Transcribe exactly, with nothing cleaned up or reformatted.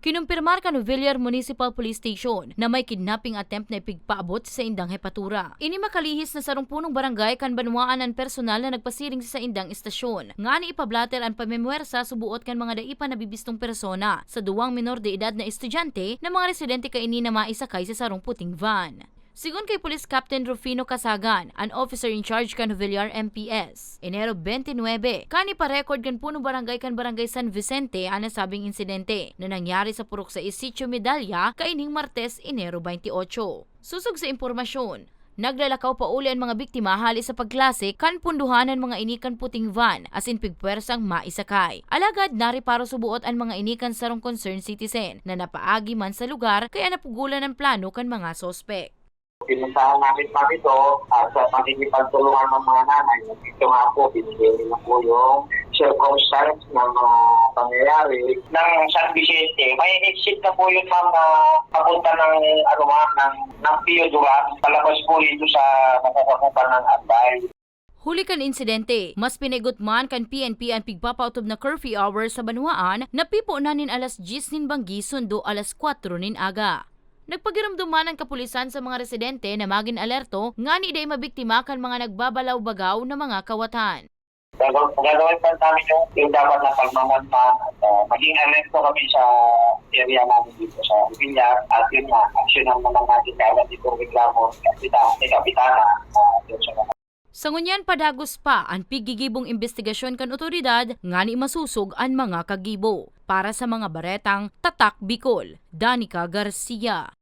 Kinumpirmar kan Villar Municipal Police Station na may kidnapping attempt na ipigpaabot sa saindang hepatura. Ini makalihis na sarong punong barangay kan banwaan an personal na nagpasiring sa saindang estasyon, ngani ipablatter an pamimwersa subuot kan mga dai pa nabibistong persona sa duwang menor de edad na estudyante na mga residente kaini na maisakay sa sarong puting van. Sigon kay Police Captain Rufino Casagan, an officer in charge kan Villar M P S, Enero twenty-nine, kani pa-record kan punong barangay kan Barangay San Vicente an nasabing insidente na nangyari sa Purok sais, Sitio Medalla, kaining Martes, Enero twenty-eight. Sosog sa impormasyon, naglalakaw pauli an mga biktima hali sa pagklase kan punduhan an mga ini kan puting van asin pigpwersang maisakay. Alagad nareparo subuot an mga ini kan sarong concerned citizen na napaagi man sa lugar kaya napugolan an plano kan mga suspek. Pinuntahan namin pa ito at sa pakikipagtulungan ng mga nanay, ito nga po, binigay nila po yung circumstance ng mga pangyayari. Ng San Vicente, may exit na po yun, ma'am, na papunta ng, ano, ma'am, ng, ng Pio Duran. Palabas po dito sa nasasakupan ng Albay. Huli kan insidente, mas pinaigot man kan P N P an pigpapautob na curfew hour sa banwaan na pipo na nin alas dyes nin banggi sundo alas kwatro nin aga. Nagpagiromdom man an kapulisan sa mga residente na magin alerto ngani dai mabiktima kan mga nagbabalaw-bagaw na mga kawatan. Gagaw-, gagawin pa namin yung, yung dapat na pagmamanman at, ah, maging alerto kami sa area namin dito sa Villar at yun nga, aksyonan naman natin kagad itong reklamo ni Kapita-, ni Kapitana, ah, dun sa mga Sa ngunyan, padagos pa an piggigibong imbestigasyon kan otoridad ngani masosog an mga kagibo. Para sa mga baretang Tatak Bicol, Danica Garcia.